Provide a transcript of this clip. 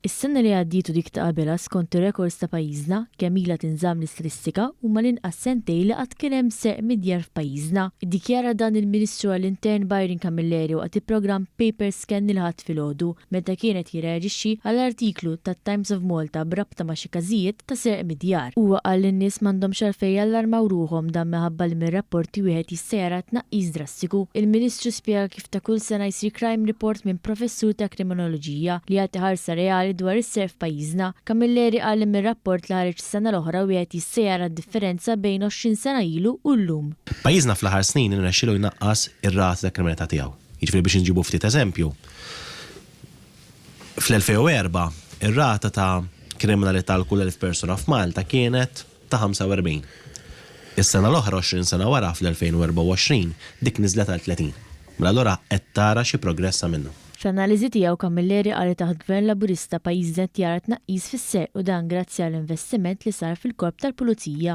Is-sena li għaddiet u dik ta' qabilha skont ir-rekords ta' pajjiżna, kemm ilha tinżamm l-istatistika, huma l-inqas sentejn li qatt kien hemm serq mid-djar f'pajjiżna. Iddikjara dan il-Ministru għall-Intern Byron Camilleri waqt il-programm Paper Scan il-Ħadd filgħodu meta kien qed jirreaġixxi għal artiklu tat-Times of Malta b'rabta ma' xi każijiet ta' serq mid-djar. Huwa qal li n-nies m'għandhomx għalfejn jallarmaw ruħhom dan minħabba li mir-rapporti wieħed jista' jara tnaqqis drastiku. Il-Ministru spjega kif ta' kull sena jsir crime report minn professur ta' kriminoloġija li jagħti ħarsa reali dwar is-serq f'pajjiżna. Camilleri qal li mir-rapport li ħareġ is-sena l-oħra wieħed jista' jara d-differenza bejn 20 sena ilu u llum. Pajjiżna fl-aħħar snin irnexxielu jnaqqas ir-rati ta' kriminalità tiegħu. Jiġifieri biex inġibu ftit eżempju, fl-2004 ir-rata ta' kriminalità għal kull 1,000 persuna f'Malta kienet ta' 45. Is-sena l-oħra, 20 sena wara, fl-2024, dik niżlet għal 30. Mela allura qed tara xi progress għamilna. Fl-analiżi tiegħu Camilleri qal li taħt Gvern Laburista pajjiżna qed jara tnaqqis fis-serq u dan grazzi għall-investiment li sar fil-Korp tal-Pulizija.